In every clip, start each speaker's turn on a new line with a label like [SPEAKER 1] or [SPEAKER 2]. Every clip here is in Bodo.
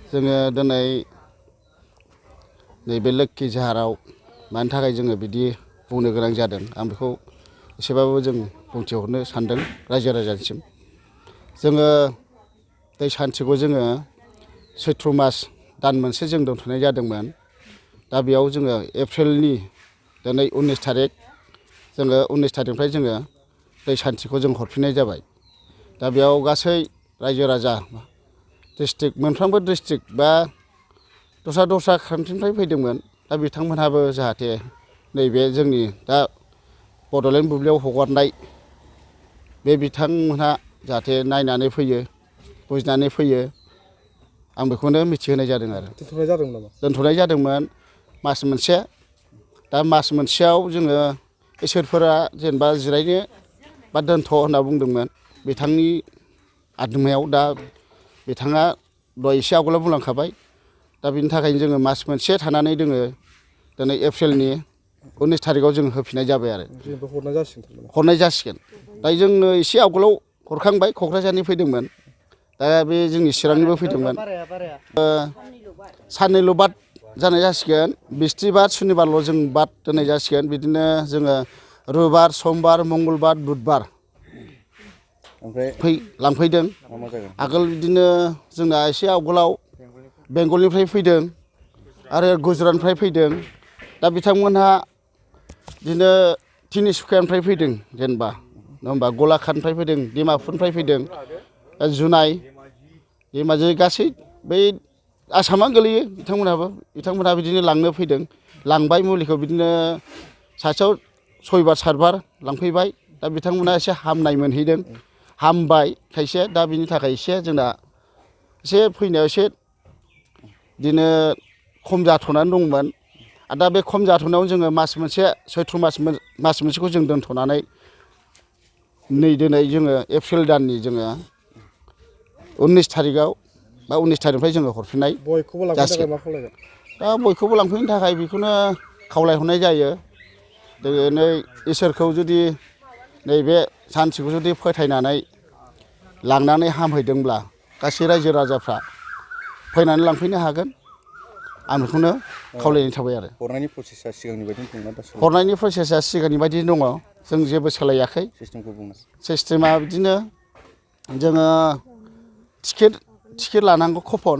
[SPEAKER 1] जोङो दिनै नैबे लोक्षि जाहाराव मानि थाखाय जोङो बिदि बुंनो गोनां जादों आं बेखौ एसेबाबो जों बुंथिहरनो सानदों रायजो राजानिसिम। जोङो दै सान्थिखौ जोङो सैथ्र मास दान मोनसे जों दोनथ'नाय जादोंमोन। दा बेयाव जोङो एप्रिलनि दिनै 19 थारिख जोङो 19 थारिखनिफ्राय जोङो दै सान्थिखौ जों हरफिननाय जाबाय। दा बेयाव गासै रायजो राजा डिस्ट्रिक्ट मोनफ्रोमबो डिस्ट्रिक्ट बा दस्रा कान्ट्रिनिफ्राय फैदोंमोन। दा बिथांमोनहाबो जाहाथे नैबे जोंनि दा बड'लेण्ड बुब्लियाव हगारनाय बे बिथांमोनहा जाहाथे नायनानै फैयो बुजिनानै फैयो आं बेखौनो मिथिहोनाय जादों आरो।
[SPEAKER 2] दोनथ'नाय जादोंमोन नामा?
[SPEAKER 1] दोनथ'नाय जादोंमोन मास मोनसे। दा मास मोनसेयाव जोङो इसोरफोरा जेनेबा जिरायनो बा दोनथ' होनना बुंदोंमोन बिथांनि आदुमायाव। दा बिथाङा दहाय एसे आवगोलाव बुंलांखाबाय। दा बिनि थाखायनो जोङो मास मोनसे थानानै जोङो दिनै एप्रिलनि 19 थारिखआव जों होफिननाय जाबाय आरो।
[SPEAKER 2] जेनेबा हरनाय जासिगोन थारमाने।
[SPEAKER 1] हरनाय जासिगोन। दा जोंनो एसे आवगोलाव हरखांबाय क'क्राझारनि फैदोंमोन। दा बे जोंनि चिरांनिबो फैदोंमोन। साननैल' बाद जानाय जासिगोन। बिस्थिबार सुनिबारल' जों बाद दोननाय जासिगोन। बिदिनो जोङो रबिबार समबार मंगलबार बुधबार
[SPEAKER 2] ओमफ्राय
[SPEAKER 1] लांफैदों।
[SPEAKER 2] मा जायगा?
[SPEAKER 1] आगोल बिदिनो जोंना एसे आवगोलाव बेंगलनिफ्राय फैदों आरो गुजरातनिफ्राय फैदों। दा बिथांमोनहा बिदिनो तिनिसुकियानिफ्राय फैदों जेनेबा नङा होमबा गलाघाटनिफ्राय फैदों डिमापुरनिफ्राय फैदों जुनाय धेमाजि गासै बै आसामानो गोलैयो बिथांमोनहा बिदिनो लांनो फैदों। लांबाय मुलिखौ बिदिनो सासेयाव 6 बार 7 बार लांफैबाय। दा बिथांमोनहा एसे हामनाय मोनहैदों। हामबाय खायसे। दा बिनि थाखाय एसे जोंना एसे फैनायाव एसे बिदिनो खम जाथ'नानै दंमोन। आरो दा बे खम जाथ'नायाव जोङो मास मोनसे सैथ्र मास मोनसेखौ जों दोनथ'नानै नै दिनै जोङो एप्रिल दाननि जोङो 19 थारिखआव बा 19 थारिखनिफ्राय जोङो हरफिननाय
[SPEAKER 2] बयखौबो लांफैनो थाखाय
[SPEAKER 1] जासिगोन।
[SPEAKER 2] मा खावलायगोन?
[SPEAKER 1] दा बयखौबो लांफैनो थाखाय बेखौनो खावलायहरनाय जायो। दिनै इसोरखौ जुदि नैबे सान्थिखौ जुदि फोथायनानै लांनानै हामहैदोंब्ला गासै रायजो राजाफ्रा फैनानै लांफैनो हागोन। आं बेखौनो खावलायनाय थाबाय आरो।
[SPEAKER 2] हरनायनि प्रसेसा सिगांनि बायदिनो दंना दा सोलायदों?
[SPEAKER 1] हरनायनि प्रसेसा सिगांनि बायदि दङ। जों जेबो सोलायाखै।
[SPEAKER 2] सिस्टेमखौ बुंनो।
[SPEAKER 1] सिस्टेमा बिदिनो जोङो टिकेट लानांगौ कुपन।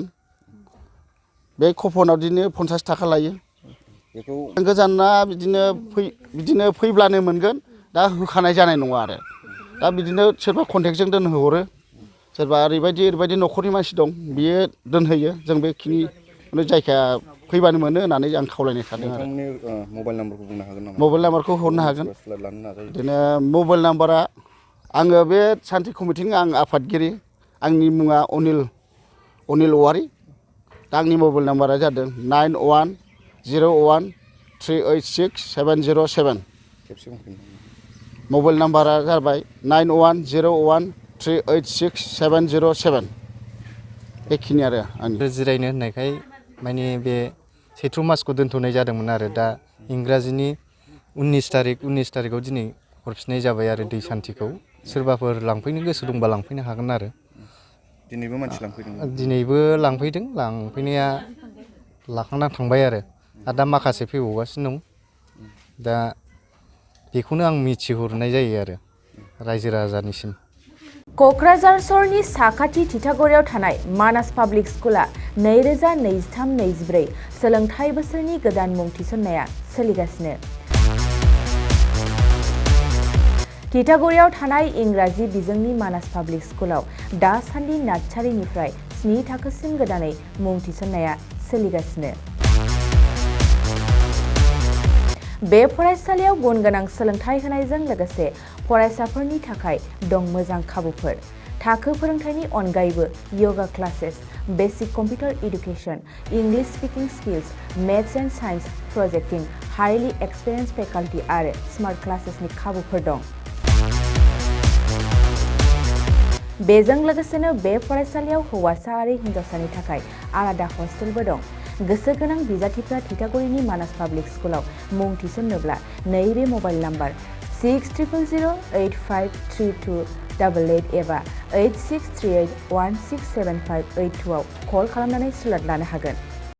[SPEAKER 1] बे कुपनाव बिदिनो 50 थाखा लायो।
[SPEAKER 2] बेखौ
[SPEAKER 1] गोजाना बिदिनो फैब्लानो मोनगोन। दा होखानाय जानाय नङा आरो। दा बिदिनो सोरबा कन्टेक्टजों दोनहोहरो। सोरबा ओरैबायदि न'खरनि मानसि दं बियो दोनहोयो। जों बेखिनि जायखिया फैबानो मोनो होननानै आं खावलायनाय थादों आरो।
[SPEAKER 2] नोंथांमोननि मबाइल नाम्बारखौ बुंनो हागोन नामा?
[SPEAKER 1] मबाइल नाम्बारखौ हरनो हागोन।
[SPEAKER 2] मानसिफ्रा लानो नाजायो।
[SPEAKER 1] बिदिनो मबाइल नाम्बारा आङो बे सान्थि कमिटिनि आं आफादगिरि। आंनि मुङा अनिल औवारि। दा आंनि मबाइल नाम्बारा जादों 9101386707।
[SPEAKER 2] खेबसे बुंफिनदो।
[SPEAKER 1] मबाइल नाम्बारा जाबाय 9101386707। बेखिनि आरो आंनि।
[SPEAKER 3] जिरायनो होननायखाय माने बे सैथ्र मासखौ दोनथ'नाय जादोंमोन आरो दा इंराजिनि 19 थारिखआव दिनै हरफिननाय जाबाय आरो दै सान्थिखौ। सोरबाफोर लांफैनो गोसो दंबा लांफैनो हागोन आरो।
[SPEAKER 2] दिनैबो मानसि लांफैदों?
[SPEAKER 3] दिनैबो लांफैदों। लांफैनाया लाखांना थांबाय आरो दा माखासे फैबावगासिनो दं। दा बेखौनो आं मिथिहरनाय जायो आरो रायजो राजानिसिम।
[SPEAKER 4] क'क्राझार सहरनि साखाथि थिथागुरियाव थानाय मानास पाब्लिक स्कुला 2023-24 सोलोंथाइ बोसोरनि गोदान मुं थिसननाया सोलिगासिनो। थिथागुरियाव थानाय इंराजि बिजोंनि मानास पाब्लिक स्कुलाव दासान्दि नार्सारिनिफ्राय 7 थाखोसिम गोदानै मुं थिसननाया सोलिगासिनो। बे फरायसालियाव गुन गोनां सोलोंथाइ होनायजों लोगोसे फरायसाफोरनि थाखाय दं मोजां खाबुफोर। थाखो फोरोंथायनि अनगायैबो yoga classes, basic computer education, English speaking skills, maths and science projecting, highly experience faculty आरो स्मार्ट क्लासेसनि खाबुफोर दं। बेजों लोगोसेनो बे फरायसालियाव हौवासा आरो हिन्जावसानि थाखाय आलादा हस्टेलबो दं। गोसो गोनां बिजाथिफ्रा थिथागुरिनि मानास पाब्लिक स्कुलाव मुं थिसन्नोब्ला नैबे मबाइल नाम्बार 60008532 88 एबा 8638167582 आव कल खालामनानै स्लट लानो हागोन।